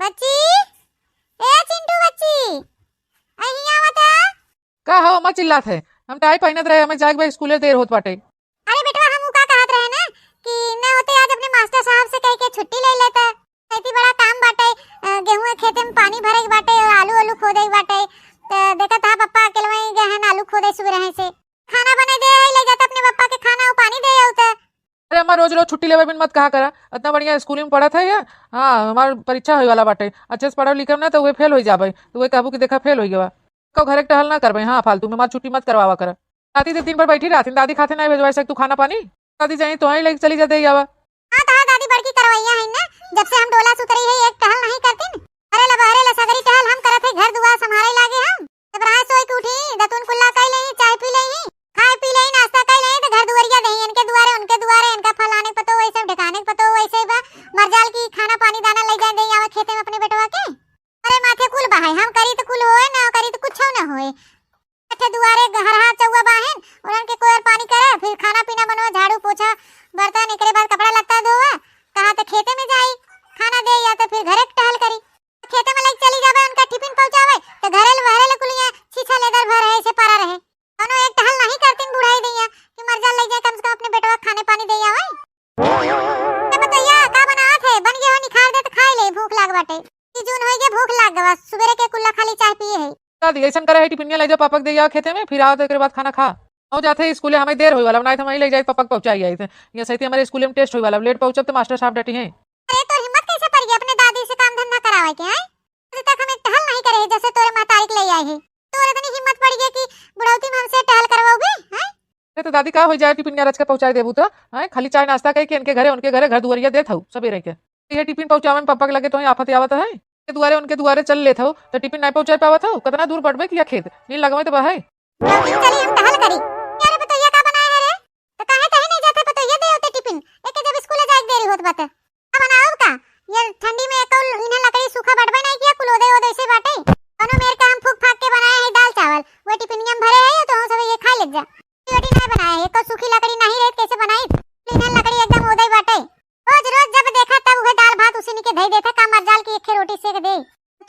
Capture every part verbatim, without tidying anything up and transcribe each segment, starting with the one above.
बच्ची, ए चिंटू बच्ची, अहीं आवत है? का हो, अम्मा चिल्लात है? हम टाई पहिनत रहे, हमें जाए के बा, स्कूले देर होत बाटे। अरे बेटवा, हम उ का कहत रहे ना कि न होते आज अपने मास्टर साहब से कह के छुट्टी ले लेते। खेती बड़ा काम बाटे, अ, गेहूं के खेते में पानी भरे के बाटे, आलू आलू खोदे के बाटे। त देखत हा पप्पा अकेलवा ही गए हैं आलू खोदे सुबह रहे से। खाना बने दे, ले जाते अपने पप्पा के खाना और पानी दे आउते। अरे अम्मा, रोज रोज छुट्टी लेवे बिन मत कहा करा। इतना बढ़िया स्कूल में पढ़त है ये। हाँ, हमार परीक्षा होए वाला बाटे, अच्छे से पढ़ब लिखब ना तो वे फेल हो जाबे, तो वे कहबू कि देखा फेल हो गवा। को घरे के टहल ना करबे, हाँ, फालतू में हमार छुट्टी मत करवावा करा। दादी तो दिन भर बैठी रहती, दादी खाते नहीं भेजवाए सक तू खाना पानी। दादी जाई तो ही लेके चली जा दे आवा। हाँ, तो हाँ, दादी बड़की करवैया है ना, जब से हम डोला सुतरी है, एक टहल नहीं करतीन। अरे ला, बहरे ला, सगरी टहल हम करत है, घर दुआर संभारे लागे हम। जब रात सोई के उठी, दतुन कुल्ला कई लेही, चाय पी लेही, खाए पी लेही, नाश्ता कई लेही, तो घर दुआरिया देही, इनके दुआरे, उनके दुआरे, इनका फलाने पतो वैसे, ढेकाने पतो वैसे बा, मरजाल की खाना पानी दाना ले जाए देही, आवे खेते में अपने बेटवा के। अरे माथे कुल बहाए, हम करी तो कुल होए, ना करी तो कुछ ना होए। अच्छे दुआरे हरहा चौवा बाहेन, उन्हन के कोयर पानी करे, फिर खाना पीना बनवा, झाड़ू पोछा, बर्तन, एकरे बाद कपड़ा लत्ता धोवा, कहा तो खेते में जाई, खाना दे या तो फिर घरे के टहल करी। खेते में लेके चली जाबे, उनका टिफिन पहुंचावे, तो घरे ले बहरे ले कुलिया छीछा लेदर भर रहे, से परा रहे। कौनो एक टहल नहीं करतीन बुढ़ाई दैया कि मरजाल ले जाए, कम से कम अपने बेटवा खाने पानी दे आवे। ए बतैया, का बनावत है? बन गया हो, निखार दे तो खाई ले, भूख लाग बाटे। ई जून होई गया, भूख लाग गवा, सुबेरे के कुल्ला खाली चाय पिए है। दादी, ऐसन करे है, टिफिनिया ले जाओ, पापा के दे जाओ खेते में, फिर आओ तो एकरे बाद खाना खा। आओ जाते ही स्कूले, हमें देर होई वाला, बनाए थे, वहीं ले जाए, पापा के पहुंचाई आई थे। ये सही थी, हमारे स्कूले में टेस्ट होई वाला, लेट पहुंचब तो मास्टर साहब डटी हैं। अरे, तोर हिम्मत कैसे पड़ गया अपने दादी से काम धंधा करावे के, हैं? अभी तक हम एक टहल नहीं करे, जैसे तोरे महतारी के ले आए हैं। तोरे इतनी हिम्मत पड़ गई कि बुढ़ौती में हमसे टहल करवाओगे, हैं? अरे तो दादी, का हो जाए, टिफिन रच के पहुंचाए देबू तो, हैं? खाली चाय नाश्ता कई के इनके घरे, उनके घरे, घर दुआरिया देत हऊ सबेरे के। ये टिफिन पहुंचावे में पापा के लगे तो ही आफत आवत है। के दुआरे, उनके दुआरे चल लेत हऊ, तो टिफिन नहीं पहुंचाए पावत हऊ। कितना दूर पड़बे किया खेत, नील लगवे तो बा है। चली हम टहल करी। अरे पतोहिया का बनाए है रे? तो काहे कहीं नहीं जाते पतोहिया दे होते टिफिन? एके जब स्कूल जाए के देरी होत बाटे। का बनाओ का? ये ठंडी में एको इन्हें लकड़ी सूखा बटबे नहीं किया, कुल ओदे ओदे से बाटे। कौनो मेर का हम फूक फाक के बनाए हैं दाल चावल, वो टिफिनिया में भरे है, तो हम सब ये खा ले जा। रोटी नहीं बनाए, एको सूखी लकड़ी नहीं रहे, कैसे बनाई? इन्हें लकड़ी एकदम ओदे बाटे। रोज रोज जब देखा तब उहे दाल भात उसी के धई देता, का मरजाल की एक रोटी सेक दे।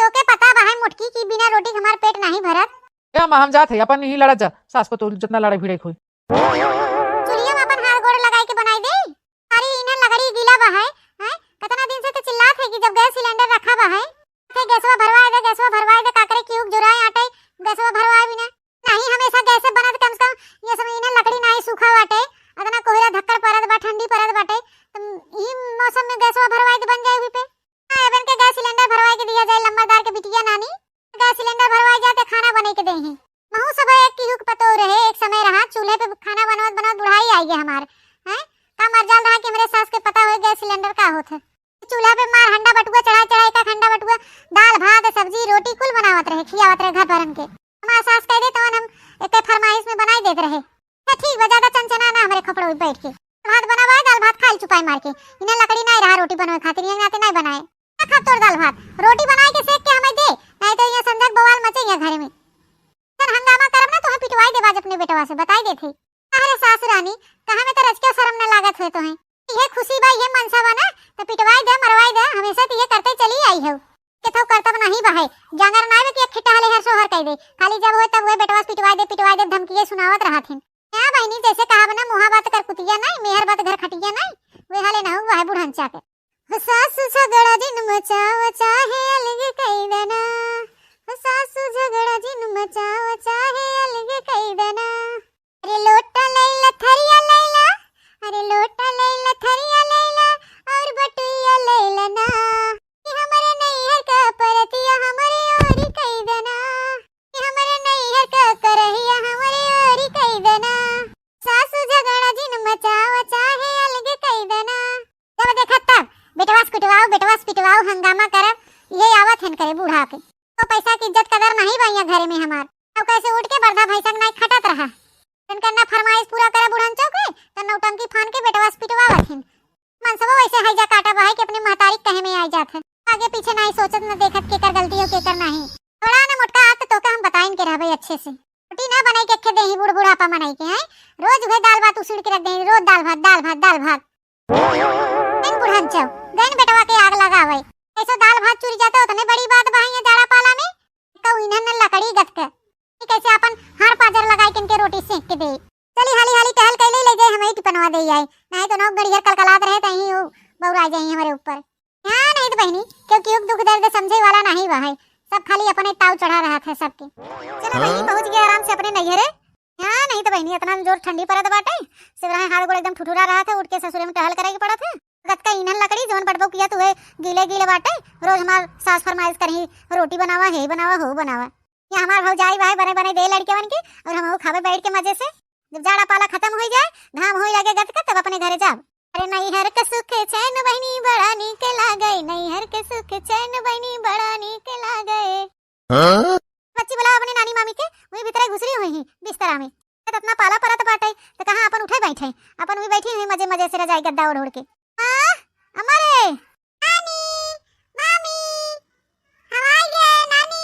तोके पता बा है मोटकी कि बिना रोटी के हमार पेट नहीं भरत। ए अम्मा, हम जात है, अपन ही लड़त जा, सास पतोह जितना लड़ाई भिड़ाई होई। चूल्हिया में अपन हाथ गोड़ लगाई के बनाई दे। अरे इन्हें लकड़ी गीला बा है, हैं? कितना दिन से तो चिल्लात है कि जब गैस सिलेंडर रखा बा है, थे गैसवा भरवाए दे, गैसवा भरवाए दे, काकरे की उग जुराए आटे, गैसवा भरवाए बिना। नहीं, हमेशा गैसे बनत, कम से कम ये समय इन्हें लकड़ी नहीं सूखा बाटे, इतना कोहरा धक्कड़ परत बा, ठंडी परत बाटे, तो ई मौसम में गैसवा भरवाए दे बन जाए हुई पे। हाँ, एबन के गैस सिलेंडर भरवाए के दिया जाए, लम्बरदार के बिटिया नानी, गैस सिलेंडर भरवाए जाते खाना बने के देही। महू सब एक केहू के पतोह रहे, एक समय रहा, चूल्हे पे खाना बनवत बनवत बुढ़ाई आई गए हमार, हैं? का मरजाल रहा कि हमरे सास के पता होए गैस सिलेंडर का होत है। चूल्हा पे मार हंडा बटुआ चढ़ाए चढ़ाए, एक हंडा बटुआ दाल भात सब्जी रोटी कुल बनावत रहे, खियावत रहे घर भरन के। हमार सास कह दे तवन हम एक फरमाइश में बनाई देत रहे। तो ठीक बा, ज्यादा चनचना ना हमरे खपड़ो पे बैठ के। भात बनावा, दाल भात खाई चुपाई मार के। इन्हें लकड़ी नहीं रहा रोटी बनवे खातिर, ये नाते नहीं बनाए। ना खाब तोर दाल भात, रोटी बनाए के सेक के हमें दे, नहीं तो ये समझक बवाल मचे ये घरे में। सर हंगामा करब ना, तोहे पिटवाई देब आज अपने बेटवा से, बताई देत ही। अरे सास रानी, कहाँ में तो रजके शर्म न लागत होए तोहे। ये खुशी बा, ये मनसा बा ना, तो पिटवाई दे, मरवाई दे, हमेशा तो ये करते चली आई हो। केथो करतब नहीं बा है, जांगर ना आवे कि एक खिट्टा हले हर सोहर कह दे, खाली जब होए तब वह बेटवा से पिटवाई दे, पिटवाई दे, धमकिए सुनावत रहत हिन। क्या बहिनी, जैसे कहा बना मुहा बात कर कुतिया नहीं, मेहर बात घर खटिया नहीं, वे हाले ना हुआ है बुढ़न चाके। सास झगड़ा जिन मचाव चाहे अलग कई देना, सास झगड़ा जिन मचाव चाहे अलग कई देना। अरे लोटा लैला थरिया लैला, अरे लोटा लैला थरिया लैला, और बटुया लैला ना। कि हमरे नैहर का परतिया हमरे ओरी कई देना, कि हमरे नैहर का करहिया हमरे ओरी कई देना। सासू झगड़ा जिन मचाव चाहे अलग कई देना। जब देखा तब बेटवा से पिटवाओ, बेटवा से पिटवाओ, हंगामा करब, ये आवत हन करे बूढ़ा के। तो पैसा की इज्जत कदर नहीं बा यहाँ घरे में हमार। तो कैसे उठ के बर्धा भैंसा के नाई खटत रहा। तनका ना फरमाइश पूरा करे बुढ़न चौके, त नौटंकी फान के बेटवा से पिटवावत हिन। मनसबो वैसे हैजा काटा बा है कि अपने महतारी के कहे में आई जात है। आगे पीछे नाई सोचत, न देखत केकर गलती हो केकर नहीं। थोड़ा ना मोटका आत तो तोका हम बताइन के रहबे अच्छे से। रोटी ना बनाई के खे देही बूढ़ बुढ़ापा मनाई के, हैं? रोज उहे दाल भात उसीड़ के रख देही, रोज दाल भात, दाल भात, दाल भात। गइन बुढ़न चौ, गइन बेटवा के आग लगावे। कैसो दाल भात चुरि जात, उतने बड़ी बात बा है ये जाड़ा पाला में। कहू इन्हन लकड़ी गत के, कि कैसे आपन हाड़ पाजर लगाई के इनके रोटी सेंक के दे। चली हाली हाली टहल कैले ले जाए, हमें टिपनवा दे आई, नहीं तो नौ गड़ियर कलकलात रहे, तहीं वो बौरा जाई हमरे ऊपर। हाँ, नहीं तो बहिनी, क्योंकि दुख दर्द समझे वाला नहीं बा है, सब खाली अपने ताव चढ़ा रहत है सबके। चलो बहिनी, हाँ? पहुँच गया आराम से अपने नैहरे। हाँ, नहीं तो बहिनी, इतना जोर ठंडी परत बाटे, सिवराहे हाथ गोड़ एकदम ठुठुरा रहत है, उठ के ससुरे में टहल करे के पड़त है। गत का ईंधन लकड़ी जवन बड़बो किया तू है, गीले गीले बाटे, रोज हमार सास फरमाइश करही, रोटी बनावा, हे बनावा, हो बनावा। या हमार भौजाई बा है, बने बने दे लड़के बन के, और हम खावे बैठ के मजे से। जब जाड़ा पाला खत्म हो जाए, घाम होए लगे गत का, तब अपने घरे जाब। अरे नैहर के सुख चैन बहिनी बड़ा नीक लागे, नैहर के सुख चैन बहिनी बड़ा नीक लागे। हाँ? बच्ची बुलावा अपने नानी मामी के, वही भीतरे घुसरी हुई ही बिस्तरा में। तो इतना पाला परत बाटे, तो कहाँ अपन उठे बैठे, अपन वही बैठी हुई मजे मजे से रजाई गद्दा ओढ़ ओढ़ के। हाँ, अम्मा रे। नानी, मामी, हम आ गए, नानी,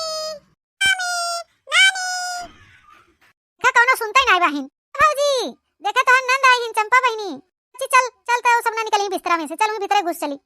मामी, नानी। देखा, कौनो सुनता ही नहीं बहिन। भौजी, देखा तोहर नंद आई हिन, चंपा बहिनी। अच्छी, चल, चल, तो सब ना निकली बिस्तरा में से, चल, वही भीतरे घुस चली।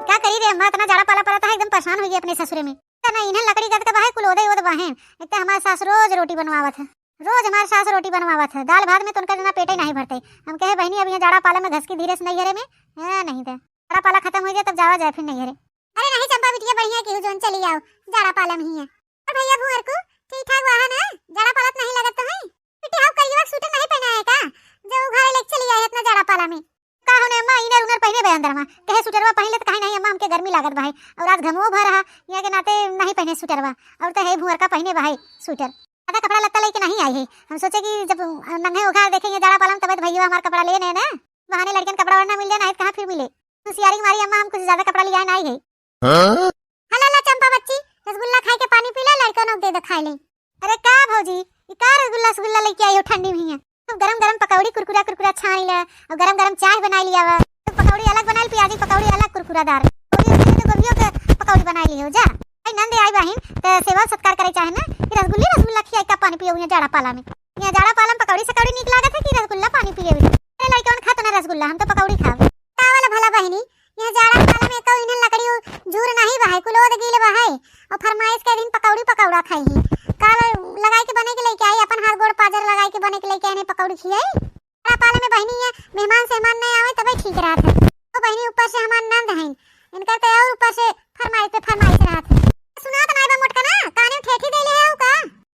का करी रे अम्मा, इतना जाड़ा पाला परत है, एकदम परेशान हो गई अपने ससुरे में। तना इन्हन लकड़ी गद के बाहे, कुल ओदे ओद बाहे। एक तो हमार सास रोज रोटी बनवावत है, रोज हमार सास रोटी बनवावत है, दाल भात में तो उनका जना पेटे नहीं भरते। हम कहे, "बहिनी, अब यहाँ जाड़ा पाला में घस की धीरे से नहीं घरे में, हाँ, नहीं तो जाड़ा पाला खत्म हो जाए, तब जावा जाए फिर नहीं घरे।" अरे नहीं चंपा बिटिया, बढ़िया की हो, जोन चली आओ, जाड़ा पाला में ही है। और भैया भुअर को ठीक ठाक वहाँ ना, जाड़ा पाला तो नहीं लगत तो है? बिटिया, हाउ करिया सूटर नहीं पहना है का, जो उघारे लेके चली आई इतना जाड़ा पाला में? का होने अम्मा, इनर उनर पहने बे अंदर में, कहे सूटरवा पहन ले तो कहे, "नहीं अम्मा, हमके गर्मी लागत बा है, और आज घमवो भर रहा, यहाँ के नाते नहीं पहने सूटरवा, और तो है भुअर का पहने बा है सूटर।" ज्यादा कपड़ा लत्ता लेके नहीं आई है, हम सोचे कि जब नंगे उघार देखेंगे जाड़ा पाला में, तबे तो भैया हमार कपड़ा ले ने ना, बहाने लड़कन कपड़ा वरना मिल जाए, नहीं तो कहाँ फिर मिले। होशियारी के मारी अम्मा, हम कुछ ज्यादा कपड़ा लिया नहीं है। हाँ? हला ला चंपा बच्ची, रसगुल्ला खाए के पानी पी ले, लड़कनों के दे दे खाए ले। अरे का भौजी, ई का रसगुल्ला, रसगुल्ला लेके आई हो ठंडी में हियाँ? खूब गरम गरम पकौड़ी कुरकुरा कुरकुरा छान ले, और गरम गरम चाय बनाई लिया बा। तो पकौड़ी अलग बनाई, प्याजी पकौड़ी अलग कुरकुरादार। गोभी उभी तो गोभियों के पकौड़ी बनाई लियो जा। भाई नंद आई बहिन, तो सेवा सत्कार करे चाहे ना, कि रसगुल्ले रसगुल्ला खियाई का पानी पियो यहाँ जाड़ा पाला में। यहाँ जाड़ा पाला में पकौड़ी सकौड़ी नीक लागत है कि रसगुल्ला पानी पिए में? अरे लड़कन खा तो ना रसगुल्ला, हम तो पकौड़ी खाब। का वाला भला बहिनी, यहाँ जाड़ा पाला में एको इन्हन लकड़ी उ-, झूर नाही बहाए, कुल ओद गील बहाए। और फरमाइश के दिन पकौड़ी पकौड़ा खाई ही। काल लगाई के बने के लेके आई, अपन हाथ गोड़ पाजर लगाई के बने के लेके आने पकौड़ी खियाई। जाड़ा पाला में बहिनी ये मेहमान सेहमान नहीं आवे तबे ठीक रहत है। तो बहिनी ऊपर से हमार नंद हैं, इनकर तो और ऊपर से फरमाइश पे फरमाइश रहत है। सुनात नाई बा मोटका ना, काने में ठेठी देले है उ का?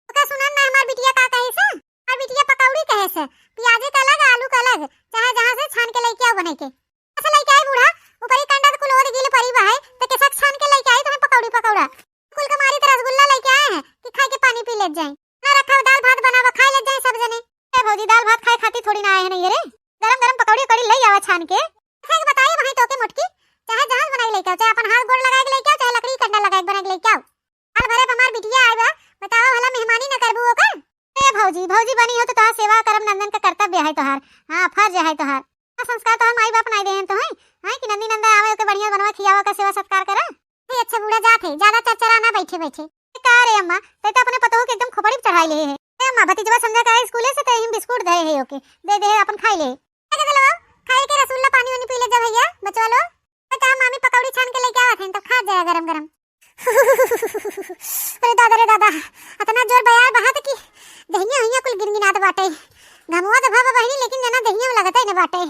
ओका सुनन ना हमार बिटिया का कहे से? हमार बिटिया पकौड़ी कहे से, प्याजे का अलग, आलू का अलग, चाहे जहाँ से छान के लेके आओ बने के। अच्छा लेके आई बूढ़ा, ऊपरी कंडा तो कुल ओद गील परी बा है, तो कैसा छान के लेके आई तुम्हें पकौड़ी पकौड़ा? कुल के मारी तो रसगुल्ला लेके आए हैं कि खाए के पानी पी ले जाए। ना रखा दाल भात बनावा, खाए ले जाए सब जने। ए भौजी, दाल भात खाए खातिर थोड़ी ना आए हैं नहीं रे, गरम गरम पकौड़ी उकौड़ी ले आवा छान के। खाए के बताई वहीं तो के मोटकी, चाहे जहाज बनाई लेके आओ, चाहे अपन हाथ गोड़ लगाए के लेके आओ, चाहे लकड़ी कंडा लगाए के बना के लेके आओ। साल भरे पे हमार बिटिया आई बा, बतावा भला मेहमानी न करबू ओकर? ए भौजी, भौजी बनी हो तो तोहार सेवा करब नंदन का कर्तव्य है तोहार, हाँ फर्ज है तोहार। का संस्कार तोहार माई बाप नाई देहन तो है, हाँ कि नंदी नंदा आवे ओके बढ़िया बनवा खियावा का सेवा सत्कार करा। ए अच्छा बूढ़ा जात है, ज्यादा चरचरा ना बैठे बैठे। ए का रे अम्मा, तै तो अपने पतोह के एकदम खोपड़ी पे चढ़ाई ले है। ए अम्मा, भतीजवा समझा का है स्कूले से तै हिम बिस्कुट दे है ओके, दे दे अपन खाई ले। ए दे दे लो, खाई के रसगुल्ला पानी वानी पी ले जा भैया, बचवा लो। ए तो हम मामी पकौड़ी छान के लेके आवत हैं, तब खा जाए गरम गरम। अरे दादा रे दादा, अतना जोर बयार बहात कि दहिया हुइया कुल गिनगिनात बाटे। घमवा तो भवा बहिनी, लेकिन जना दहिया में लगत ही न बाटे।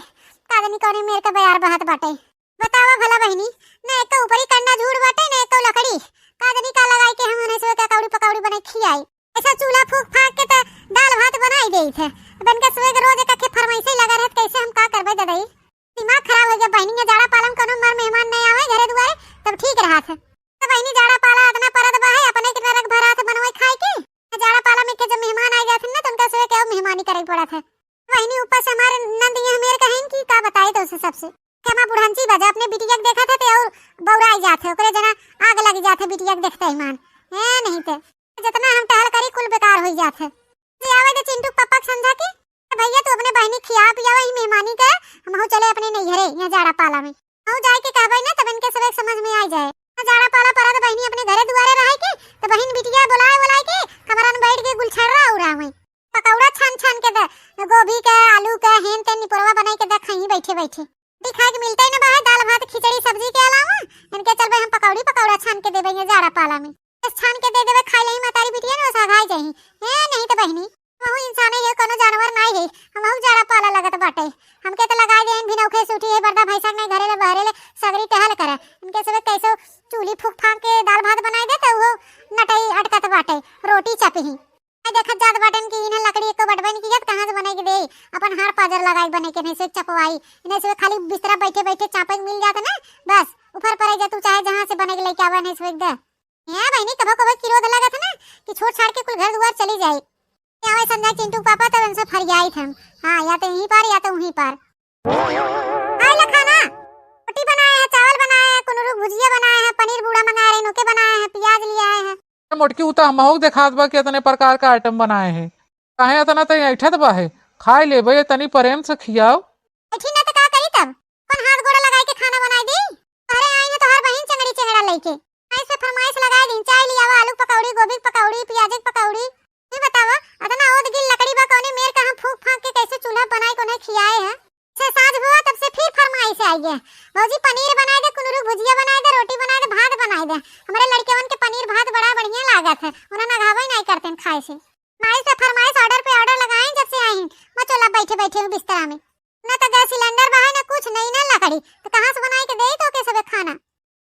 का जानी कौने मेर का बयार बहात बाटे। बतावा भला बहिनी, न एक ऊपरी कंडा झूड़ बाटे, न एक लकड़ी। का जानी का लगाई के हम उन्हें से का कौड़ी पकौड़ी बनाई खियाई। ऐसा चूल्हा फूक फाक के त दाल भात बनाई देई थे। अब इनका सुबह के रोज एक आखे फरमाइशे लगा रहत, कैसे हम का करबे ददाई? दिमाग खराब हो गया बहिनी, ये जाड़ा पाला में कोनो मर मेहमान नहीं आवे घरे दुआरे, तब ठीक रहा थे। तो बहिनी जाड़ा पाला इतना परत बा है, अपने के नरक भरा थे बनवाई खाए के। ये जाड़ा पाला में के जब मेहमान आ जाते ना, तो उनका सुबह के मेहमानी करे के पड़ा थे। बहिनी ऊपर से हमारे नंद ये मेर कहें कि का बताए तो उसे सबसे। के हमार बुढ़ंची बजा अपने बिटिया के देखा थे, ते और बौराई जात है, ओकरे जना आग लग जात है बिटिया के देखते ही मान। है नहीं ते। जितना हम टहल करी, कुल बेकार होई जात है। जे आवे दे चिंटू के पप्पा के समझा के, "ए भैया, तू अपने बहिनी खिया पियावा, ई मेहमानी के, हमहू चले अपने नैहरे, यहाँ जाड़ा पाला में।" हमहू जाए के कहबे ना, तब इनके सब एक समझ में आ जाए। ना जाड़ा पाला परत बहिनी अपने घरे दुआरे रहे के, तो बहिन बिटिया बुलाए बुलाए के, कमरा में बैठ के गुलछर्रा उड़ा हुई। पकौड़ा छान छान के दे, गोभी के, आलू के, हेन तेन निपोरवा बनाई के दे, खाई बैठे बैठे। रोटी खाए के मिलते ही ना बा है, दाल भात खिचड़ी सब्जी के अलावा। इनके चलबे हम पकौड़ी पकौड़ा छान के देबे ये जाड़ा पाला में। बस छान के दे देबे, खाई लेही महतारी बिटिया ना, ओसा खाई जाही। ए, नहीं तो बहिनी, हमहू इंसाने है, कोनो जानवर नाई है। हमहू जाड़ा पाला लगत बाटे। हमके तो लगाई देहिन, भिनौखे से उठी है, बरदा भैंसा के नहीं घरे ले बहरे ले सगरी टहल करे। इनके सबे कैसो चूल्ही फूक फाक के दाल भात बनाई दे तो वो नटई अटकत बाटे, रोटी चपही। आ देखत जात बाटेन कि इन्हें लकड़ी एको बटबे नहीं किया, कहाँ से बनाई के दे? अपन हार पाजर लगाई बने के, नहीं से चपवाई, नहीं से खाली बिस्तरा बैठे बैठे चापे के मिल जात ना, बस ऊपर पर जा तू, चाहे जहाँ से बने के लेके आवे, नहीं से दे। ए बहिनी, कभो कभो किरोध लगत है ना कि छोड़ छाड़ के कुल घर दुआर चली जाई। आवे समझा चिंटू पापा, तब इनसे फरियाई थे हम। हाँ, या तो यहीं पार या तो वहीं पार। आए ला खाना, रोटी बनाए हैं, चावल बनाए हैं, कुनुरुक भुजिया बनाए हैं, पनीर बूड़ा मंगाए रहे, नोके बनाए हैं, प्याज ले आए हैं। ए मोटकी, उ तो हमहू के देखात बा कि इतने प्रकार का आइटम बनाए हैं। काहे इतना तई ऐठत बा है? खाए लेबे, तनी प्रेम से खियाओ। ऐठी ना तो का करी तब? अपन हाथ गोड़ा लगाई के खाना बनाई दी। अरे आई है तोहार बहिन चंगड़ी चंगड़ा लइके। ऐसे फरमाइश लगाई दी, चाय ले आवा, आलू पकौड़ी, गोभी पकौड़ी, प्याज के पकौड़ी। ये बतावा, इतना ओद गिल लकड़ी बा, कौने मेर का हम फूक फाक के कैसे चूल्हा बनाई, कोने खियाए हैं? से साँझ हुआ तब से फिर फरमाइश आई है, भौजी पनीर बनाई दे, कुनुरुक भुजिया बनाई दे, रोटी बनाई दे, भात बनाई दे। हमरे लड़केवन के पनीर भात बड़ा बढ़िया लागत है, उन्हें नगावे नहीं करते खाए से। माई से फरमाइश ऑर्डर पे ऑर्डर लगाए जब से आई, मचोला बैठे बैठे हूँ बिस्तरा में। ना तो गैस सिलेंडर बा है, ना कुछ, नहीं ना लकड़ी, तो कहाँ से बनाई के दे तो के सबे खाना?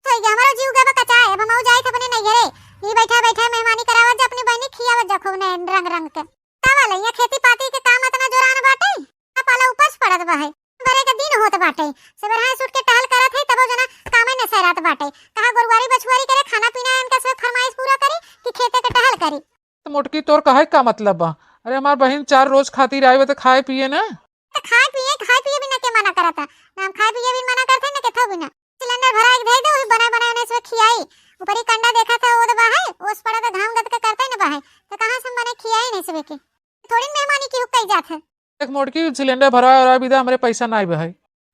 तो ये हमारा जीव गवा कचाए, अब हम जाई थे अपने नैहरे। ये बैठा बैठा मेहमानी करावत जा, अपनी बहनी खियावत जा खूब ने रंग रंग के। का वाला यहाँ खेती पाती के काम इतना जोरान बाटे? का पाला उपज पड़त बा है, बरे के दिन होत बाटे, सवेरे हाथ उठ के टहल करत है, तबो जना कामे न सहरात बाटे। कहाँ गोरुआरी बछुआरी करे, खाना पीना इनका सब फरमाइश पूरा करी कि खेते के टहल करी? तो मोटकी, तोर कहे का मतलब बा? अरे हमार बहिन चार रोज खातिर आए बा तो खाए पिए ना। तो खाए पिए, खाए पिए भी ना के मना करता, ना हम खाए पिए भी मना करते ना केथो भी ना। सिलेंडर भरा के धई दे, वही बनाए बनाए उन्हें सब खियाई। ऊपरी कंडा देखा था, वो तो बा है, ओस पड़ा था, घाम गद के करते ना बा है, तो कहाँ से हम बने खियाई नहीं सबे के? थोड़ी मेहमानी की हुक्का जात है। देख मोटकी, सिलेंडर भरवा भरवा बिदा, हमरे पैसा नाई बा है।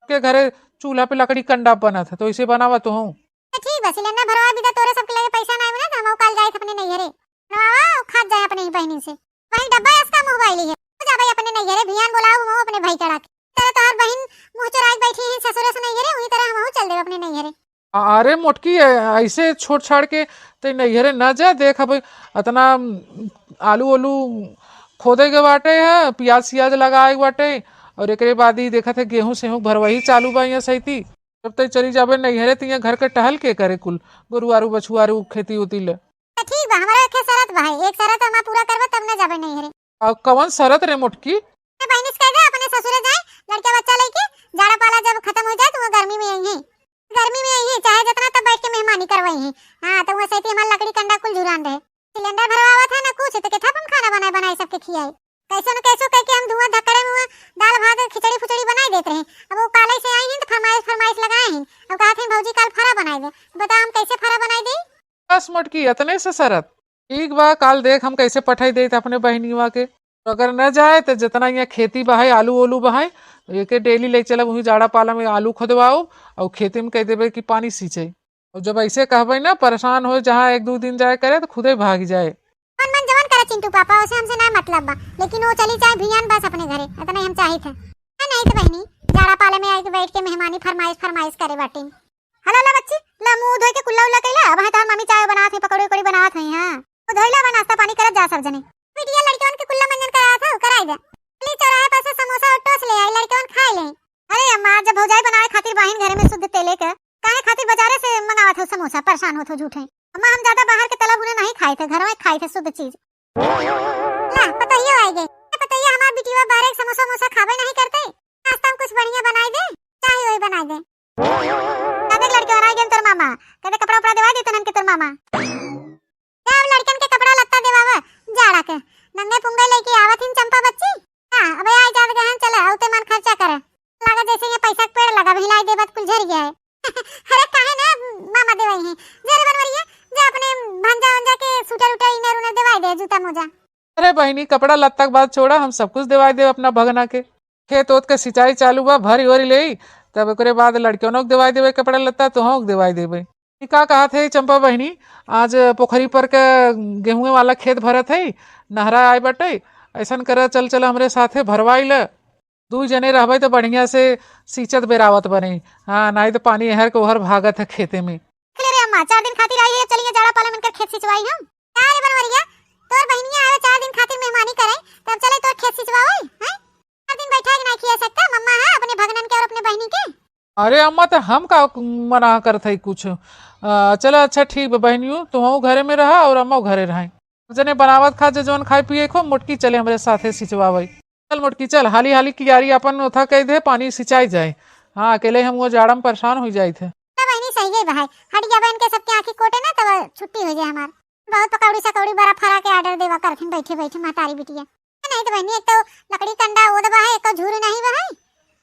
के घरे चूल्हा पे लकड़ी कंडा बनत है, तो इसे बनावा तो हूँ। तो ठीक बा, सिलेंडर भरवा बिदा, तोरे सबके लगे पैसा नाई बा ना, तो हम काल जाए अपने नैहरे। नवावा, खात जाए अपने ही बहिनी से। वही डब्बा इसका मुँह बाई ली है। तो जा भाई अपने नैहरे, भियान बोलाओ, वो अपने भाई चढ़ा के। तेरे तोहर बहिन मुँह चोराई बैठी है ससुरे से नैहरे, वही तरह हम चल देब अपने नैहरे। अरे मोटकी, ऐ-, ऐसे छोड़ छाड़ के ते नैहरे ना जा। देख अब अतना आलू ओलू खोदे के बाटे है, पियाज सियाज लगाए के बाटे, और एकरे बाद ही देखत है गेहूं सेहूं भरवही चालू बा यहाँ सैती। जब ते चली जाबे नैहरे तो यहाँ घर के टहल के करे कुल, गोरुआरू बछुआरू खेती उती ले। तो ठीक बा, हमारा एक शरत बा है, एक शरत हमार पूरा करबा तब ना जाबे नैहरे। आ, कवन शरत रे मोटकी? ए बहिनी से कह दे अपने ससुरे जाए, लड़का बच्चा लेके, जाड़ा पाला जब खत्म हो जाए तो वो गर्मी में आई है, गर्मी में आई है, चाहे जितना तब बैठ के मेहमानी करवाई है। हाँ, तो वो सैती हमार लकड़ी कंडा कुल झुरान रहे, सिलेंडर भरवावत है ना कुछ, तो केथा हम खाना बनाए बनाए सबके खियाई? कैसे न कैसे कह के हम धुआं धक्कड़े में वो दाल भात खिचड़ी फुचड़ी बनाए देते रहे। अब वो काले से आई हैं तो फरमाइश फरमाइश लगाए हैं, अब कहा थे भौजी काल फरा बनाए दे, तो बताओ हम कैसे फरा बनाए दे? बस मोटकी, इतने से शरत? ठीक बा, काल देख हम कैसे पठाई देत अपने बहिनिया के। तो अगर न जाए तो जितना यहाँ खेती बहाए, आलू ओलू बहाए, तो एके डेली ले चलब, वही जाड़ा पाला में आलू खोदवाओ और खेती में कह देबे कि पानी सींचे। और जब ऐसे कहबे ना, परेशान हो, जहाँ एक दो दिन जाए करे तो खुदे भाग जाए। मन मन जवन करे चिंटू पापा, उसे हमसे ना मतलब बा, लेकिन वो चली जाए भियान बस अपने घरे, इतना ही हम चाहित है। नहीं तो बहिनी, जाड़ा पाले में आके बैठ के मेहमानी फरमाइश फरमाइश करे बाटी। हला ला बच्ची, ला मुंह धोए के कुल्ला उल्ला कैला, अब है तोहर मम्मी चाय बनात है, पकौड़ी उकौड़ी बनात है। हाँ, वो धोइला बा, नाश्ता पानी करत जा सब जने। बिटिया लड़कवन के कुल्ला मंजन करात है, कराई दे। चली चौराहे पर से समोसा और टोस ले आई, लड़कवन खाए ले। अरे अम्मा, जब भौजाई बनावे खातिर बाहिन घरे में शुद्ध तेले के, काहे खातिर बाजारे से मंगावत हो समोसा, परेशान होत हो झूठे। अम्मा, हम ज्यादा बाहर के तला भुना नहीं खाए थे, घर में खाए थे शुद्ध चीज। ला, पतोहियो आई गई। ए, पतोहिया हमार बिटिया बाहर एक समोसा वमोसा खाबे नहीं करते। नाश्ता में कुछ बढ़िया बनाई दे, चाहे वही बनाई दे। कदे लड़के और आई गए तोर मामा, कदे कपड़ा उपड़ा दिवाई देते नन के तोर मामा। क्या अब लड़कन के कपड़ा लत्ता देवावा, जाड़ा के नंगे पुंगे लेके आवत हिन चंपा बच्ची। हाँ, अबे आई जात गहन, चले, औते मन खर्चा करे। लगा जैसे ये पैसा के पेड़ लगा, भिलाई देबत कुल झर गया है। अरे काहे ना मामा देवाई है, जा रे बनवरिया, जा अपने भंजा वंजा के सूटर उटर इनर उनर देवाई दे, जूता मोजा। अरे बहिनी, कपड़ा लत्ता के बात छोड़ा, हम सब कुछ देवाई देब अपना भगना के। खेत ओत के सिंचाई चालू बा, भरी ओरी लेई, तब ओकरे बाद लड़कियों के देवाई देबे कपड़ा लत्ता, तोहों के देवाई देबे। ई का कहत है चंपा बहिनी, आज पोखरी पर के गेहूं वाला खेत भरत है, नहरा आए बाटे, ऐसन कर चल चल हमरे साथे भरवाई ले। दुइ जने रहबै त बढ़िया से सींचत बेरावत बने। हाँ, नाहीं त पानी एहर के ओहर भागत है खेते में। ले रे अम्मा, चार दिन खातिर आई है, चलिए जाड़ा पाला में इनकर खेत सिंचवाई हम। का रे बनवरिया, तोर बहिनिया आवे चार दिन खातिर मेहमानी करे, तब चले तोर खेत सिंचवावे, हैं? चार दिन बैठा के नाहीं खिया सकता, मम्मा है अपने भगनन के और अपने बहिनी के। अरे अम्मा, त हम का मना करत है कुछ? अ, चला अच्छा ठीक बा बहिनियो, तुहू घरे में रहा और अम्मा घरे रहे। जने बनावत खा जे जौन खाए पिए को, मोटकी चले हमरे साथे सिंचवावे। चल मोटकी चल, हाली हाली कियारी अपन ओथा कह दे, पानी सिंचाई जाए। हाँ, अकेले हम वो जाड़ा में परेशान हो जाए थे। तब बहिनी सही गई बहाई, हट गया बहन के सबके आँखी कोटे ना, तब छुट्टी हो जाए हमार। बहुत पकौड़ी सकौड़ी बड़ा फरा के order देवा करथिन बैठे बैठे महतारी बिटिया। नहीं तो बहिनी, एक तो लकड़ी कंडा ओद बा है, एक तो झूर नहीं बा है।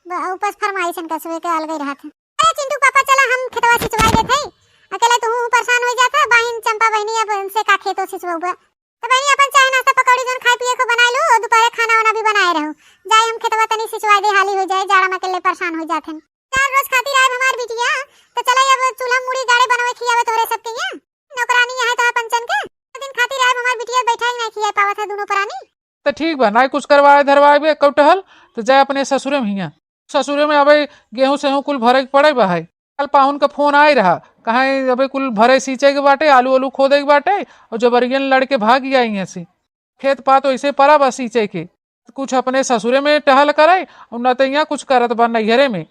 ब-, ऊपर से फरमाइश इनका सुबह के अलग ही रहत है। अरे चिंटू पापा, चला हम खेतवा सिंचवाई देत हई, अकेले तू परेशान हो जात है। बहिन चंपा बहिनी, अब इनसे का खेतो सिंचवाऊ बा? तो बहिनी अपन चाय नाश्ता पकौड़ी जौन खाए पिए को बनाए लू, और दोपहरे खाना वाना भी बनाए रहू। जाए हम खेतवा तनी सिंचवाई दे, हाली हो जाए, जाड़ा में अकेले परेशान हो जात हन। चार रोज खातिर आए हमार बिटिया, तो चला अब चूल्हा मुड़ी गाड़े बनवे खियावे तोहरे सबके यहाँ। नौकरानी यहाँ तो पंचन के, दो दिन खातिर आए हमार बिटिया बैठा ही नहीं खिया पावत है दोनों प्राणी। त ठीक बा, नाहीं कुछ करवाए धरवाए बे कौटहल, त जाए अपने ससुरे में हियाँ। ससुरे में अबे गेहूँ सेहूँ कुल भरे के पड़े बा है। कल पाहुन का फोन आए रहा, कहाँ अबे कुल भरे सींचे के बाटे, आलू आलू खोदे के बाटे, और जबरियन लड़के भाग गया यहाँ से। खेत पात वैसे पड़ा बा सींचे के, कुछ अपने ससुरे में टहल करे, और न त यहाँ कुछ करत बा नैहरे में।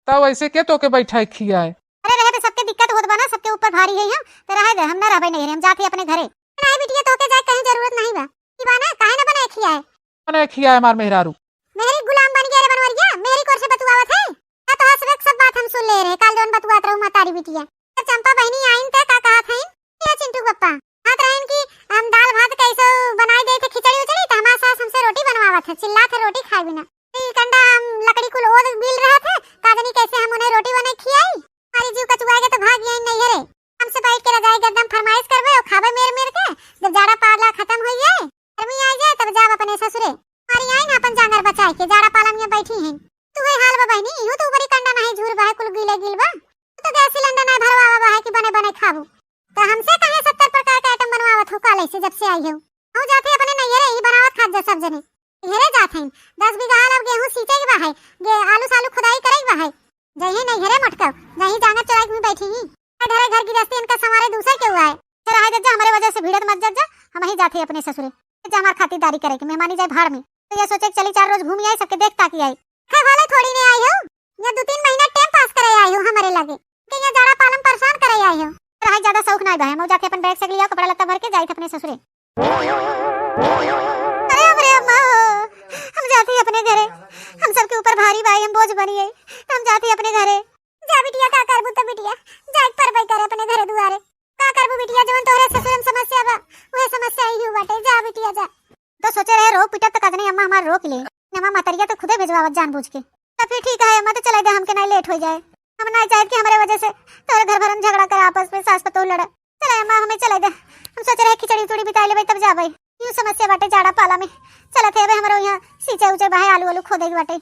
तब ऐसे के तोके बैठाए खियाए? अरे रहे दे, सबके दिक्कत होत बा ना, सबके ऊपर भारी है हम, तो रहे दे, हम ना रहबे नैहरे, हम जात ही अपने घरे। नहीं बिटिया, तोके जाए कहीं जरूरत नहीं बा। ई बा ना, काहे ना बनाए खियाए? बनाए खियाए हमार मेहरारू। मेहरी गुलाम बन गया रे बनवरिया, मेहरी कोर से बतुआवत है। का तो हंस सब बात हम सुन ले रहे, काल जौन बतुआत रहू महतारी बिटिया। तो चंपा बहिनी आइन त का कहत हइन? ये चिंटू पप्पा, कहत रहन कि हम दाल भात कैसे बनाई देत है, खिचड़ी उचड़ी, तो हमार सास हमसे रोटी बनवावत है, चिल्लात है रोटी खाए बिना। ई कंडा हम लकड़ी कुल ओद बिल रहत है, का जानी कैसे हम उन्हें रोटी बनाई खियाई। हमारी जीव कचुआ के तो भाग गई नैहरे। हमसे बैठ के रजाई गर्दन फरमाइश करबे और खाबे मेर मेर के। जब जाड़ा पाला खत्म हो जाए, गर्मी आ जाए, तब जाब अपने ससुरे। हमारी आई ना अपन जांगर बचाए के, जाड़ा पाला में बैठी हैं। तू है हाल बा बहिनी, इहू तो ऊपरी कंडा नहीं झूर बा है, कुल गीले गील बा। तू तो गैस सिलेंडर नहीं भरवावा बा है कि बने बने खाबू। तो हमसे काहे सत्तर प्रकार के आइटम बनवावत हो काले से, जब से आई हो? हम जाते अपने नैहरे ही बनावत खात जा सब जने। नैहरे जात हईन, दस बीघा हाल अब गेहूं सींचे के बा है, गे आलू सालू खुदाई करे के बा है। जही नैहरे मटकब, जही जांगर चोराई के बैठी ही। घर, घर गृहस्थी इनका संवारे दूसर के हुआ है। चल रहा जज्जा, हमरे वजह से भिड़त मत जज्जा, हम ही जाते अपने ससुरे। जज्जा हमार खातिरदारी करे के, मेहमानी जाए भाड़ में। तो ये सोचे कि चली चार रोज घूमी आई, सबके देख ताकि आई। है वाले थोड़ी ने आई हो, ये दो तीन महीना टाइम पास करे आई हो हमरे लगे, कि ये जाड़ा पाला में परेशान करे आई हो। रहा ज्यादा शौक ना बा, हम जाके अपन बैग सैग लिया, कपड़ा लत्ता भर के जाइत अपने ससुरे। अरे हमरे अम्मा हो, हम जाती अपने घरे, हम सबके ऊपर भारी बाई, हम बोझ बनी है, हम जाती अपने घरे। जा बिटिया, का करबू त बिटिया, जाए के परबे करे अपने घरे दुआरे। का करबू बिटिया, जवन तोहरे ससुर में समस्या बा, उहे समस्या ही बाटे। जा बिटिया, जा। तो सोचे रहे रोक पिटब त कजनी अम्मा हमार रोक ले, अम्मा मतरिया तो खुदे भेजवावत जानबूझ के। तो फिर ठीक है अम्मा, तो चले दे, हमके नहीं लेट हो जाए। हम नहीं चाहत कि हमारे वजह से तोहरे घर भरन झगड़ा करे, आपस में सास पतोह लड़े। चले अम्मा, हमें चले दे, हम सोचे रहे खिचड़ी उचड़ी बिताई लेबे तब जाबे। यूं समस्या बाटे जाड़ा पाला में। चलत है अबे हमरो यहाँ सींचे उचे बाहे, आलू आलू खोदे के बाटे।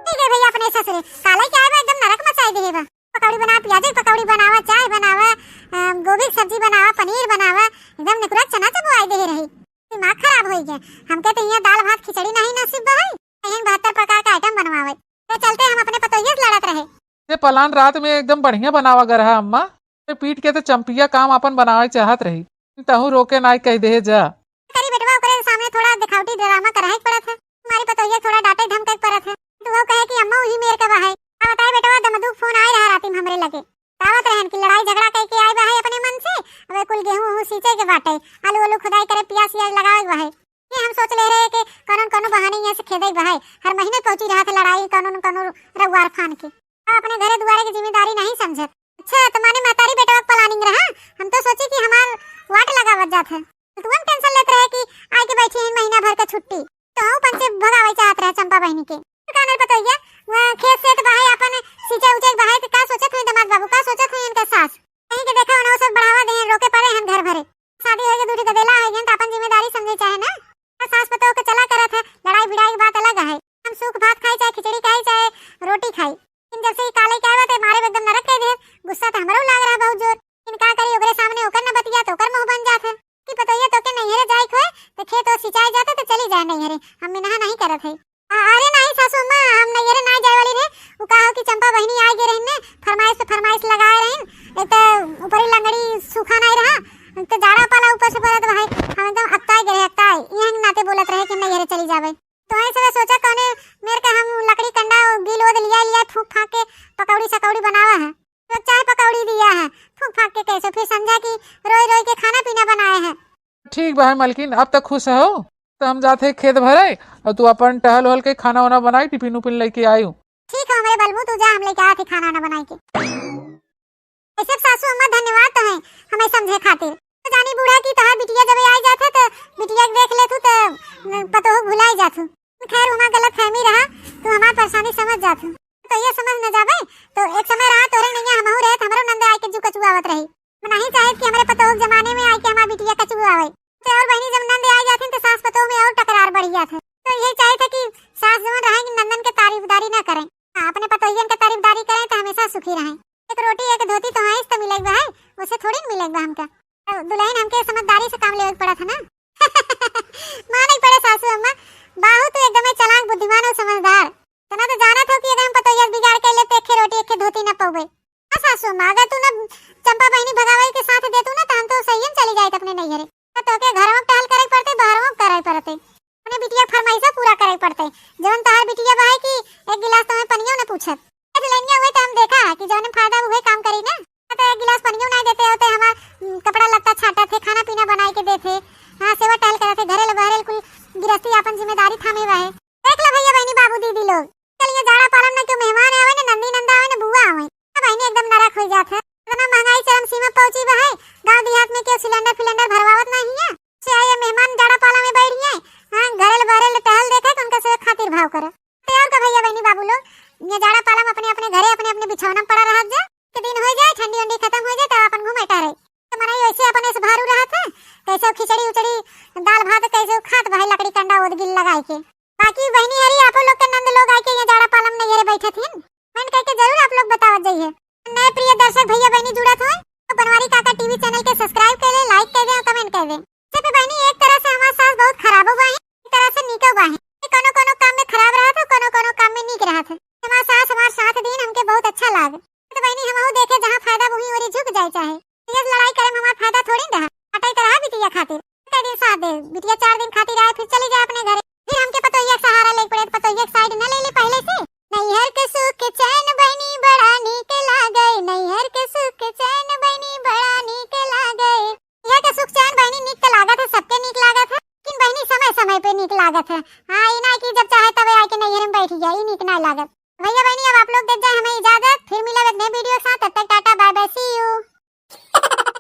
ठीक है भैया, अपने ससुरे काले क्या है, एकदम नरक मचाई दे बा। पकौड़ी बना, प्याज की पकौड़ी बनावा, चाय बनावा, अम, गोभी की सब्जी बनावा, पनीर बनावा, एकदम निकुरा चना चबुआई दे रही। दिमाग खराब हो गया। हमके तो यहाँ दाल भात खिचड़ी नहीं नसीब बा है, कहीं बहत्तर प्रकार का आइटम बनवावे। तो चलते हम अपने पतोहिया से लड़त रहे। ये पलान रात में एकदम बढ़िया बनावा ग रहा अम्मा। ये पीट के तो चंपिया काम अपन बनावे चाहत रही, तहू रोके नाई कह दे जा। करी बेटवा, ओकरे सामने थोड़ा दिखावटी ड्रामा कराए के पड़त है। हमारी पतोहिया थोड़ा डांटे धमके के पड़त है, तो वो कहे कि अम्मा वही मेर के बा है। का बताए बेटवा, दमदू फोन आए रहा राती में हमरे लगे, बतावत रहन कि लड़ाई झगड़ा कह के आए बा है अपने मन से, अब कुल गेहूं वहूं सींचे के बाटे, आलू आलू खुदाई करे, पियाज सियाज लगावे के बा है। ये हम सोच ले रहे कि कौनो न कौनो बहाने यहाँ से खेदे के बा है, हर महीने पहुंची रहा था लड़ाई कौनो न कौनो रउआर फान के। अब अपने घरे दुआरे की जिम्मेदारी नहीं समझत। अच्छा, तो माने महतारी बेटवा के प्लानिंग रहा? हम तो सोची कि हमार वाट लगावत जात है। तो हम टेंशन लेत रहे कि आए के बैठी हैं महीना भर का छुट्टी, तो हम पंचे भगावे चाहत रहे चंपा बहिनी के। तो कानर पतोहिया, वहाँ खेत से तो बाहे अपन सींचे उचे बाहे, तो का सोचत हुई दामाद बाबू, का सोचत हुई इनका सास? कहीं के देखा उन्हें सब बढ़ावा दे, रोके पड़े हैं घर भरे। शादी होके दूठी गदेला है, तो अपन जिम्मेदारी समझे चाहे ना। और सास पतोह के चला करत है, लड़ाई भिड़ाई की बात अलग है। हम सूख भात खाई, चाहे खिचड़ी खाई, चाहे रोटी खाई, लेकिन जब से ई काले के आवे, ते मारे में एकदम नरक कह दे। गुस्सा तो हमरो लाग रहा बहुत जोर, लेकिन का करी, ओकरे सामने ओकर न बतिया तो ओकर मुंह बन जात है कि पतोहिया तोके नैहरे जाए के होए, तो खेत ओत सिंचाई जाते तो चली जाए नैहरे, हम मिनहा नहीं करत है। अरे नाहीं सासू अम्मा, हम नैहरे नाहीं जाए वाली रहे। उ का हो कि चंपा बहिनी आइ गए रहिन ने, फरमाइश पे फरमाइश लगाए रहिन। एक तो ऊपरी लंगड़ी सूखा नाहीं रहा, एक तो जाड़ा पाला ऊपर से पड़त भाई, हम एकदम अकताए गए रहे, अकताए। इहे नाते बोलत रहे कि हम नैहरे चली जाबे। तो ऐसे सोचा कौने मेर का हम लकड़ी कंडा गील ओद लिया लिया फूंक फांक के पकौड़ी सकौड़ी बनावा है। तो चाय पकौड़ी दिया है फूंक फांक के कैसे, फिर समझा कि रोई रोई के खाना पीना बनाए हैं। ठीक बा है मलकिन, अब तक खुश हो तो हम जाते खेत भरे और तू अपन टहल वहल के खाना वाना बनाई, टिफिन उफिन लेके आयु। ठीक है हमरे बलबू, तू जा, हम लेके आते खाना वाना बनाई के। ऐसे सासू अम्मा धन्यवाद तो है हमें समझे खातिर। तो जानी बूढ़ा की तोहार बिटिया जब आई जात है तो बिटिया के देख ले तू तो पतोह भुलाई जात हूँ। खैर, उमा गलत फहमी रहा, तू हमार परेशानी समझ जात हूँ। तो ये समझ न जाबे, तो एक समय रहा तोरे नैया हमहू रहे, तो हमरो नंदे आके जू कचुआवत रही। हम नहीं चाहे कि हमरे पतोह के जमाने में आके हमार बिटिया कचुआवे। तो और बहिनी जब नंदे आई जाथिन तो सास पतोह में और टकरार बढ़ जात है। तो यही चाहे थे कि सास जवन रहे कि नंदन के तारीफदारी ना करें, हाँ, अपने पतोहियन के तारीफदारी करें तो हमेशा सुखी रहें। एक रोटी एक धोती तो हाँ तो मिलेक बा है, उसे थोड़ी न मिलेक बा हमका। तो दुल्हन हमके समझदारी से काम लेवे के पड़त है ना। माने पड़े सासू अम्मा, बाहू तू एकदम चालाक, बुद्धिमान और समझदार। तना तो जानत हो कि अगर हम पतोहिया से बिगाड़ कर ले तो एक रोटी एक धोती ना पौबे। हाँ सासू अम्मा, अगर तू ना चंपा बहिनी भगावई के साथ देतू ना तो हम तो सही में चली जाइत अपने नैहरे। तो तोके घरवा में टहल करे पड़ते, बाहरवा में करे पड़ते। अपने बिटिया फरमाइशा पूरा करे पड़ते। जवन तोहार बिटिया बा है कि एक गिलास तुम्हें पनियो ना पूछत। दुल्हनिया हुए तो हम देखा है कि जौन फायदा हुए काम करी ना। तो एक गिलास पनियो ना देते होते, हमार, उम, कपड़ा लत्ता छाटत है, खाना पीना बनाई के देते, हाँ, सेवा टहल करत है, घरे ले बहरे कुल गिरस्ती अपन जिम्मेदारी थामे हुआ है। देख लो भैया बहनी बाबू दीदी लोग, चलिए जाड़ा पालन में क्यों मेहमान आवे ना, नंदी नंदा आवे ना, बुआ आवे, सब बहनी एकदम नरक हो जात है। इतना महंगाई चरम सीमा पहुंची बा है, गांव देहात में क्यों सिलेंडर फिलेंडर भरवावत नहीं है। से आए मेहमान जाड़ा पाला में बैठ गए, हाँ, घरेल बहरेल टहल देखे तो उनका से खातिर भाव करे। तो और का भैया बहनी बाबू लोग, ये जाड़ा पाला में अपने अपने घरे अपने अपने बिछौना में पड़ा रहत जा, के दिन हो जाए, ठंडी उंडी खत्म हो जाए, तब अपन घूमे टहरे। तो मनई ऐसे अपने से भारू रहत है, कैसे खिचड़ी उचड़ी, दाल भात कैसे खात भाई लकड़ी कंडा ओद गिल लगाई के। बाकी बहनी हरी आपो लोग के नंद लोग आके ये जाड़ा पाला में नैहरे बैठत हिन, मन कह के जरूर आप लोग बतावत जाइए। नए प्रिय दर्शक भैया बहनी जुड़त होए तो बनवारी काका टीवी चैनल के सब्सक्राइब कर ले, लाइक कर दे और कमेंट कर दे। जैसे बहनी एक तरह से हमार सास बहुत खराबो बा है, एक तरह से नीको बा है। ये कोनो कोनो काम में खराब रहत है, कोनो कोनो काम में नीक रहत है। हमार सास हमार साथ दीन हमके बहुत अच्छा लाग। तो बहनी हमहू देखे जहाँ फायदा वही ओरी झुक जाए चाहे। ये लड़ाई करे में हमार फायदा थोड़ी न रहा, हटाई तो रहा बिटिया खातिर। कई दिन साथ दे, बिटिया चार दिन खातिर आए फिर चली जाए अपने घरे। फिर हमके पतोहिया के सहारा ले पड़े, पतोहिया के साइड न ले ले पहले से। नैहर के सुख चैन बहिनी बड़ा नीक लागे, नैहर के सुख चैन बहिनी बड़ा नीक लागे। नैहर के सुख चैन बहिनी नीक तो लागत है, सबके नीक लागत है, लेकिन बहिनी समय समय पे नीक लागत है। हाँ, ई ना कि जब चाहे तबे आके नैहर में बैठ जाए, ई नीक ना लागत। भैया बहनी अब आप लोग दे जाए हमें इजाजत, फिर मिलब एक नए वीडियो के साथ, तब तक टाटा बाय बाय, सी यू।